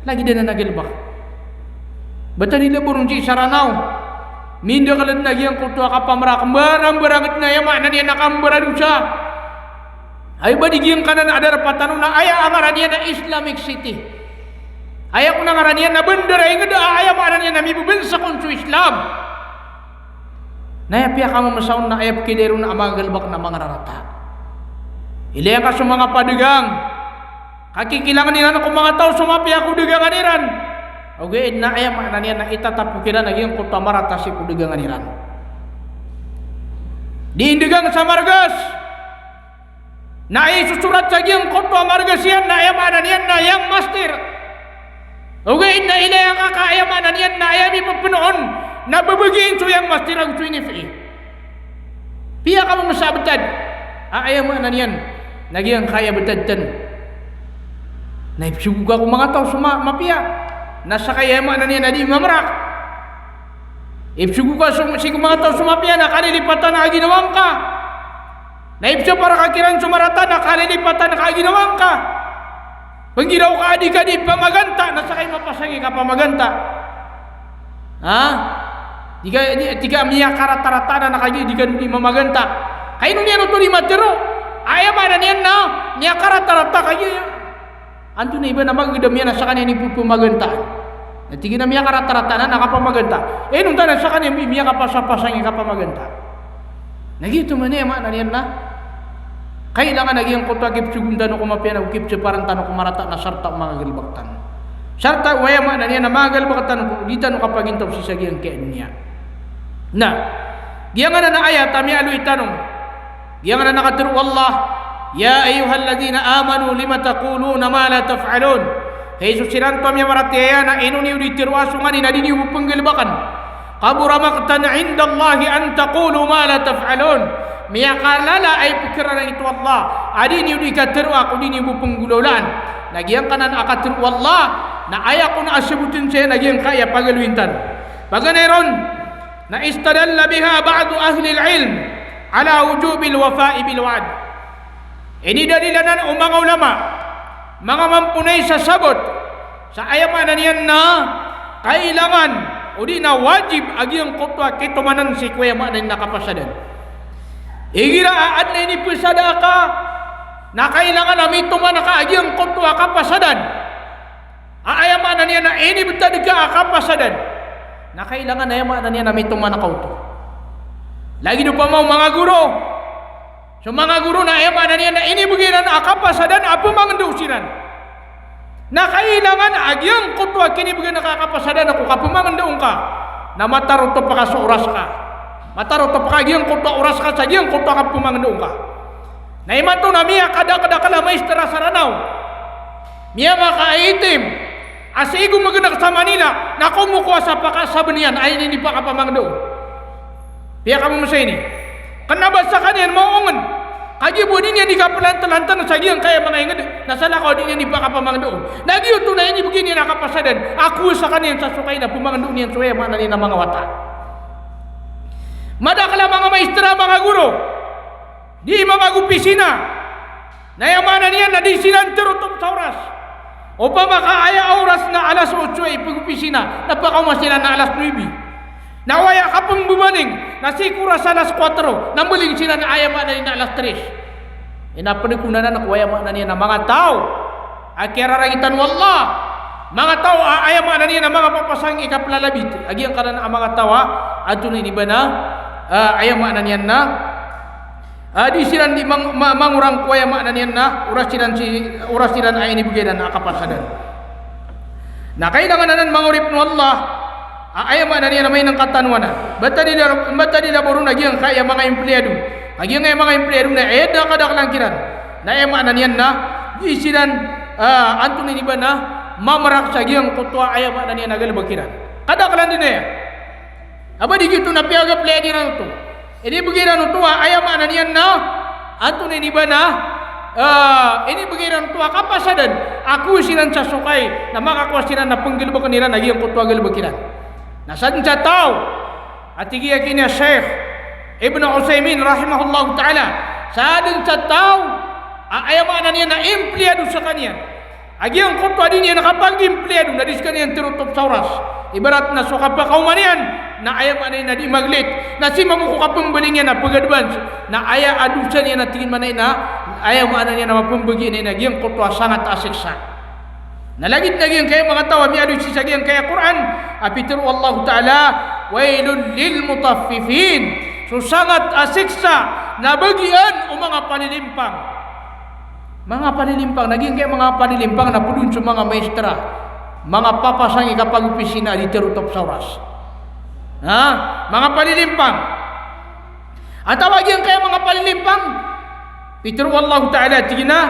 Lagid anan a galbk. Ba tano di labaron sii sa Ranaw. Mindakl dn a giyangkoto a kapamrak, mbarambarang dn a aya maana niyan na kambaradosa. Ay ba di giyangkanan a darpa tano na aya a ngaran iyan na Islamic City. Aya kon a ngaran iyan na bandar a ingd a aya maana niyan na mibbansa kon so Islam. Na aya piyakammsa on na aya pkilay ron a manga galbk na manga rarata. Ilaya ngka so manga padagang, ka kikilangan iran ko manga taw so mapiya ko dagangan iran. Ogaid na aya maana niyan na itatapok iran a giyangkoto a marata sii ko dagangan iran. Di ndagang sa margas. Na aya isosorat sa giyangkoto a margas iyan na aya maana niyan na Young Master. Ogaid na ilaya ngka ka aya maana niyan na aya mipphanon na babagiin so Young Master ago so NFA. Piyakammsa a btad a aya maana niyan na giyangkaya btad tano. Na ipsogo ka ko manga taw so ma-, mapiya. Na skaya aya maana niyan na di mamrak. Ipsogo ka so, sii ko manga taw so mapiya na kalilipatan ka a ginawangka. Na ipsapar ka kiran so marata na kalilipatan ka a ginawangka. Pnggiraw ka a di ka di pamaganta na skaya mapasang i kapamaganta. Ha? Di ka, di, di ka miyakaratarata na, na kagiya di ka di mamaganta. Ka ino niyan oto di matharo a aya maana niyan na miyakaratarata kagiya antonaa i ba na magdam iyan a skaniyan i pphamaganta. Na tig iyan a miyakaratarata na, na kapamaganta. Inonta na skaniyan i miyakapasapasang i kapamaganta. Na giyoto man i aya maana niyan na kailangan a giyangkoto a kipsogon tano ko mapiya na kipsaparan tano ko marata na sarta o manga galbk tano. Sarta o aya maana niyan na manga galbk tano ko di tano kapagintaw sii sa giyangkaya doniya. Na giyanganan a ayat a miyaaloy tano. Giyanganan a katharo o Allah, "Ya ayyuhalladhina amanu lima taquluna ma la taf'alun." Hay so siran oto a miyamaratiyaya, na ino niyo di tharoa so nganin a di niyo bo pnggalbkn. "Kabura maqtan 'indallahi an taqulu ma la taf'alun." Miyakalala a ipkhararangit o Allah a di niyo di katharoa ko di niyo bo pnggolawlaan. Na giyangkanan a katharo o Allah, na aya kon a sabotn saya na giyangkaya pagaloyin tano. Paganay ron, na istadalla biha ba'du ahlil ilm. Ala wujubil wafa'i bil wa'd. Inidalil anan o manga ulama, manga mamponay sa sabot sa aya maana niyan na kailangan odi na wajib a giyangkoto a kitomanan sii ko aya maana niyan na kapasadan. Igira a adn a inipasada ka na kailangan a mitoman ka a giyangkoto a kapasadan. A aya maana niyan na inibtad ka a kapasadan, na kailangan aya maana niyan na mitoman ka oto. Lagid opama o manga goro. So manga goro na aya maana niyan na inibgay iran a kapasadan a pmangndao siran. Na kailangan a giyangkoto a kinibgan ka a kapasadan ko kapmangndao ngka na matarotop ka so oras ka. Matarotop ka giyangkoto a oras ka sa giyangkoto a kapmangndao ngka. Na imanto na miyakadakdakl a maestra sa Ranaw, miyamakaaitim a sii ko mgnak sa Manila, na komokowa sa pakasabn iyan a inipakapamangndao. Piyakamomosa ini. Kna ba skaniyan maongn, kagiya bo di niyan di kaplantlantan sa giyangkaya manga ingd na salakaw a di niyan di pakapamangndao. Na giyoto na inibgay niyan a kapasadan a kowa skaniyan sa sokay na pmangndao niyan so aya maana niyan a manga wata. Madakl a manga maestra, manga goro, di manga opisina, na aya maana niyan na di siran tarotop sa oras. Opama ka aya oras na alas otso i pgopisina, na pakaoma siran na alas nuebe. Na aya kapmbabaling na sii ko oras alas kwatro, na mbaling siran na aya maana niyan na alas tres. Ina pd ko nanan ko aya maana niyan na manga taw a kiyararangitan o Allah. Manga taw a aya maana niyan na manga papasang i kaplalabit a giyangkanan a manga taw a antonaa ini ba na, a, aya maana niyan na, a, di siran di mang-, ma-, mangorang ko aya maana niyan na oras siran si, oras siran a inibgay iran a kapasadan. Na kailangan anan manga oripn o Allah a aya maana niyan na maana ngka tanoanan. Ba ta di la, ba ta di la bo ron a giyangkaya manga empleyado. A giyangkaya manga empleyado na aya da kadaklan kiran na aya maana niyan na di siran, a, antonaa ini ba na mamrak sa giyangkoto a aya maana niyan na galbk iran. Kadaklan dn aya. A ba di giyoto na piyagapleyad iran oto. Inibgay iran oto a aya maana niyan na antonaa ini ba na, a, inibgay iran oto a kapasadan a kowa siran sa sokay na makakowa siran na pnggalbkn iran a giyangkoto a galbk iran. Na sadn sa taw a tig iyan a Sheikh Ibn Uthaymin rahimahullahu ta'ala, sadn sa taw a aya maana niyan na empleyado skaniyan a giyangkoto a di niyan kapag-empleyado na di skaniyan tarotop sa oras. Ibarat na so kapakaoma niyan na aya maana niyan na di mag-late, na sii mambo ko kapmbaling iyan a pag-advance, na aya a dosa niyan na tig iyan maana niyan na, aya maana niyan na mapmbgi niyan a giyangkoto a sangat a siksa. Na lagid na giyangkaya manga taw a miyaaloy sii sa giyangkaya Qur'an a pitharo o Allahu Ta'ala, "Wailul lil mutaffifin." So sangat a siksa na bagian o manga palilimpang. Manga palilimpang, na giyangkaya manga palilimpang na pd on so manga maestra, manga papasang i kapag-opisina a di tarotop sa oras. Ha? Manga palilimpang. Atawa giyangkaya manga palilimpang, pitharo o Allahu Ta'ala, tig iyan a,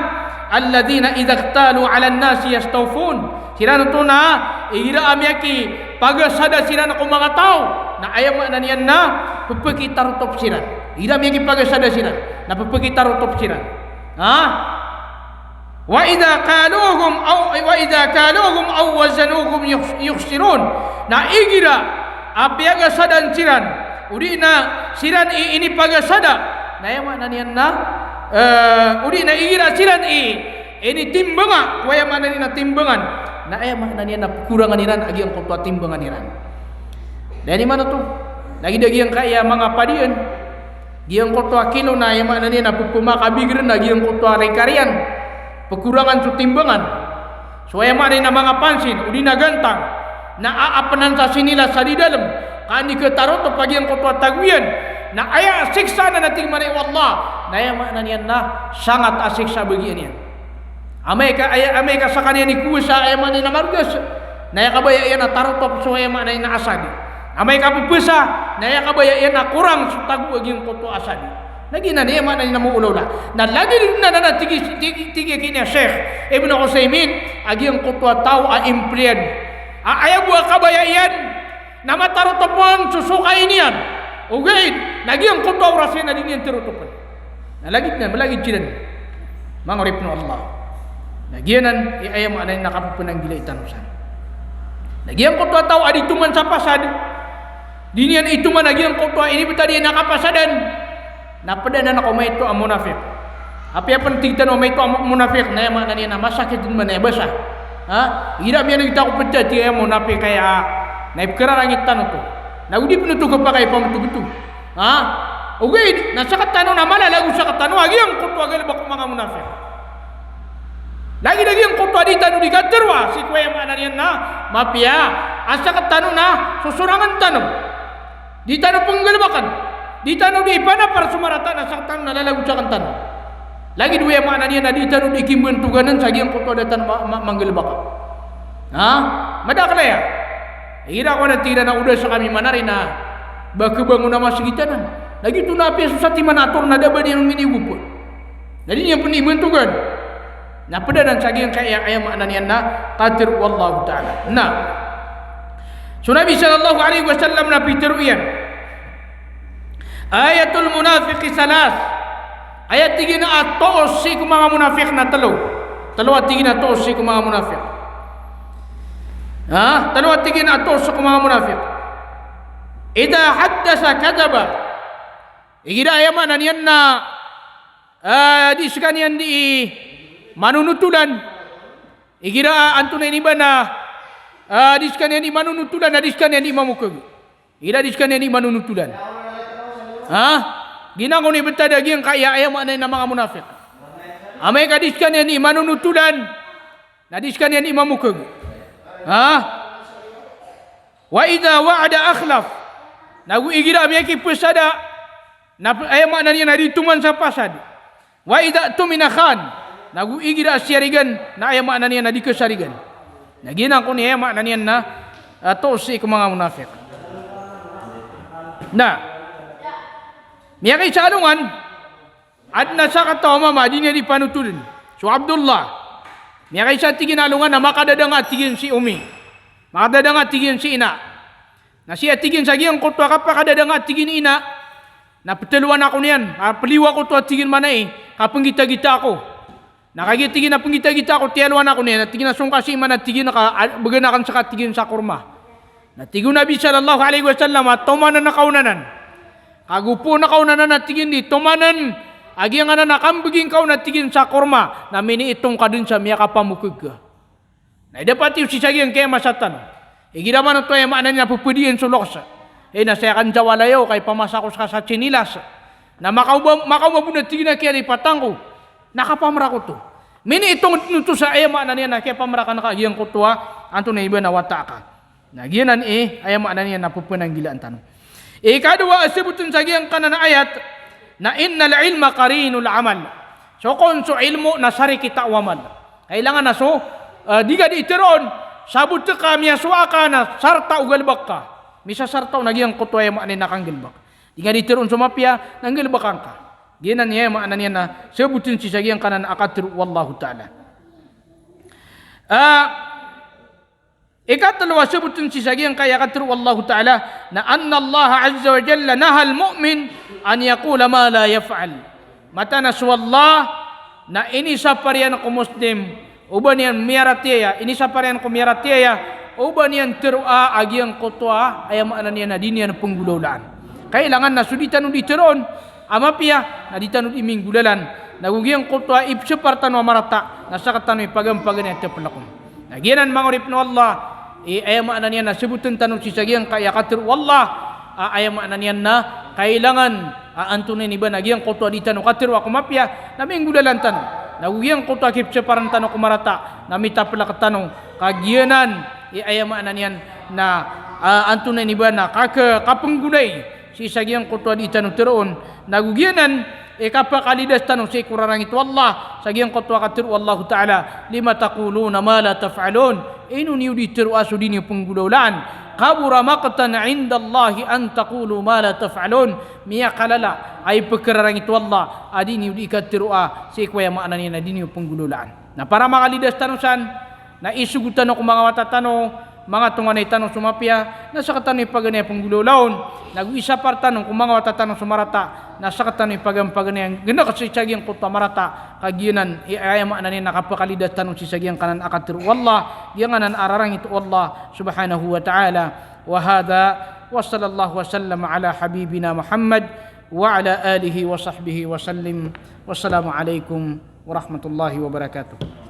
"Alladhina idha iktalu 'alan nasi yastawfun." Siran oto na igira a miyakipagasada siran ko manga taw, na aya maana niyan na pphakitarotop siran. Igira a miyakipagasada siran na pphakitarotop siran. Ha? "Wa idha kaluhum aw, wa idha kaluhum aw wazanuhum yukhs-, yukhsirun." Na igira a piyagasadan siran, odi na siran i inipagasada, na aya maana niyan na, eh, odi na igira siran i initimbanga ko aya maana niyan na timbangan, na aya maana niyan na pkorangan iran a giyangkoto a timbangan iran. Dn imanto, lagid a giyangkaya manga padian, giyangkoto a kilo na aya maana niyan na pphamakabig ran a giyangkoto a rikariyan. Pkorangan so timbangan. So aya maana niyan na manga pansin, odi na gantang, na aapnan sa sinilas sa di dalm, ka an di khatarotop a giyangkoto a tago iyan, na aya siksa na tig iyan maana o Allah, na aya maana niyan na sangat a siksa bagian iyan. Amay ka, aya, amay ka skaniyan i kowasa, aya maana niyan na margas, na aya kabaya iyan na tarotop so aya maana niyan na asad. Amay ka pphasa, na aya kabaya iyan na korang so tago a giyangkoto a asad. Na giyanan i aya maana niyan na moolaola. Na lagid anan a tig i, tig i, tig iyan a Sheikh Ibn Uthaymin, a giyangkoto a taw a empleyado a aya bo a kabaya iyan na matarotop on so sokay niyan, ogaid na giyangkoto a oras iyan na di niyan tarotopn. Na lagid na, malagid siran, manga oripn o Allah. Na giyanan i aya maana niyan na kapphangilay tano san. Na giyangkoto a taw a di toman sa pasad, di niyan itoman a giyangkoto a inibtad iyan a kapasadan, Na pd anan ko maito a monafik. Apiya pn tig tano a maito a mo-, monafik na aya maana niyan na masakit dn man aya basa. Ha? Igira miyaneg ta ko pd a tig a aya monafik aya, na ipkhararangit tano oto. Na o di pn oto khapakay pamtogto. Ha? Ogaid na sktano na malalago sktano a giyangkoto a galbk o manga monafik. Lagid a giyangkoto a di tano di katharoa sii ko aya maana niyan na mapiya a sktano na sosorangn tano. Di tano pnggalbkn. Di tano di ipanapar so marata na sktano na lalagosakan tano. Lagid o aya maana niyan na di tano di kimbantogann sa giyangkoto a da tano ma-, ma-, manggalbk. Ha? Madakl aya. Igira ko na tig iran a o da skami manari na ba khabangon a masgit anan. Na giyoto na apiya so satiman a ator na da ba niyan minigop. Na di niyan pn imbantogan. Na pd anan sa giyangkaya aya maana niyan na katharo o Allahu Ta'ala. Na so Nabi sallallahu alaihi wasallam na pitharo iyan, ayatul munafiqi thalath. Aya tig iyan a toos sii ko manga monafik na tlo. Tlo a tig iyan a toos sii ko manga monafik. Ha? Tlo a tig iyan a toos sii ko manga monafik. Idha haddatha kadhaba. Igira aya maana niyan na, ah, di skaniyan di manonotolan. Igira, ah, antonaa ini ba na, ah, di skaniyan di manonotolan, na di skaniyan di mamokhag. Igira di skaniyan di manonotolan. Ha? Giyanan kon i btad a giyangkaya aya maana niyan na manga monafik. Amay ka di skaniyan di manonotolan, na di skaniyan di mamokhag. Ha? Wa idha wa'ada akhlaf. Nago igira a miyakipasad a, na p-, aya maana niyan na di toman sa pasad. Wa idha u'tumina khan. Nago igira a siyarigan, na aya maana niyan na di khasarigan. Na giyanan kon i aya maana niyan na, ah, toos sii ko manga monafik. Na miyakaisa a alongan, adn a sakataw a mama a di niyan di panotolan. So Abdullah. Miyakaisa a tig iyan a alongan na makadadanga a tig iyan si Ummi. Makadadanga a tig iyan si ina. Na sii a tig iyan sa giyangkoto a kapakadadanga a tig iyan i ina, na ptlowan ako niyan, a pliyo ako oto a tig iyan manay, ka pnggitagita ako. Na kagiya tig iyan a pnggitagita ako, tiyalowan ako niyan, na tig iyan a song ka sii man a tig iyan ka, a, bgan akn ska tig iyan sa korma. Na tig o Nabi sallallahu alaihi wasallam a tomanan ka on anan. Kago poon ka on anan a tig iyan di tomanan a giyanan a kambgi ngka on a tig iyan sa korma, na miniitong ka dn sa miyakapamokhag ka. Na aya dapat iyo sii sa giyangkaya masa tano. Igira man oto aya maana niyan na ppdiyan so loks. Eh, na saya kan jawala iyo, ka ipamasa ko ska sa tsinilas. Na makaoma, makaoma bo na tig iyan a kiyalipatan ko. Na kapamrak oto. Miniitong dn oto sa aya maana niyan na kiyapamrakan ka giyangkoto a antonaa i ba na wata ka. Na giyanan i aya maana niyan na pphananggilaan tano. Ikadowa a sabotn sa giyangkanan a ayat na innal ilma qarinul amal. So kon so ilmo na sarikita o amal. Kailangan na so, eh, di ka di tharoon, sabot ka miyasowa ka na sarta o galbk ka. Misasarta on a giyangkoto aya maana niyan na kanggalbk. Di ka di tharoon so mapiya, na nggalbkan ka. Giyanan i aya maana niyan na sabotn sii sa giyangkanan a katharo o Allahu Ta'ala. Ah, Ikatlo a sabotn sii sa giyangkaya katharo o Allahu Ta'ala na annallaha azza wa jalla nahal mu'min an yaqula ma la yaf'al. Mataan a so Allah na inisapar iyan ko Muslim o ba niyan miyaratiyaya, inisapar iyan ko miyaratiyaya o ba niyan tharoa a giyangkoto a aya maana niyan na di niyan pnggolawlaan. Kailangan na so di tano di tharoon a mapiya na di tano di minggolalan. Nago giyangkoto a ipsapar tano a marata na sktano i pagampaganay a taplk on. Na giyanan manga oripen o Allah, i aya maana niyan na sabotn tano sii sa giyangkaya katharo o Allah, a aya maana niyan na kailangan a antonaa ini ba na giyangkoto a di tano katharoa ko mapiya, na minggolalan tano. Nago giyangkoto a kipsaparan tano ko marata, na mitaplk tano, ka giyanan, i aya maana niyan na, a, antonaa ini ba na kaka-, kapnggonay, sii sa giyangkoto a di tano tharoon, nago giyanan, i kapakalidas tano sii ko rarangit o Allah, sa giyangkoto a katharo o Allahu Ta'ala, "Lima taquluna ma la taf'alun?" Ino niyo di tharoa so di niyo pnggolawlaan? "Kabura maqtan 'indallahi an taqulu ma la taf'alun." Miyakalala a ipkhararangit o Allah, a di niyo di katharoa, sii ko aya maana niyan a di niyo pnggolawlaan. Na para makalidas tano san, na isogo tano ko manga wata tano, manga tonganay tano so mapiya, na sktano i paganay a pnggolawla on, nago isapar tano ko manga wata tano so marata, na sktano i pagampaganay a gnk sii sa giyangkoto a marata, ka giyanan, i aya maana niyan na kapakalidas tano sii sa giyangkanan a katharo o Allah, giyangkanan a rarangit o Allah, subhanahu wa ta'ala. Wa hadha, wa sallallahu wa sallam ala habibina Muhammad, wa ala alihi wa sahbihi wa sallim. Wassalamu alaikum warahmatullahi wabarakatuh.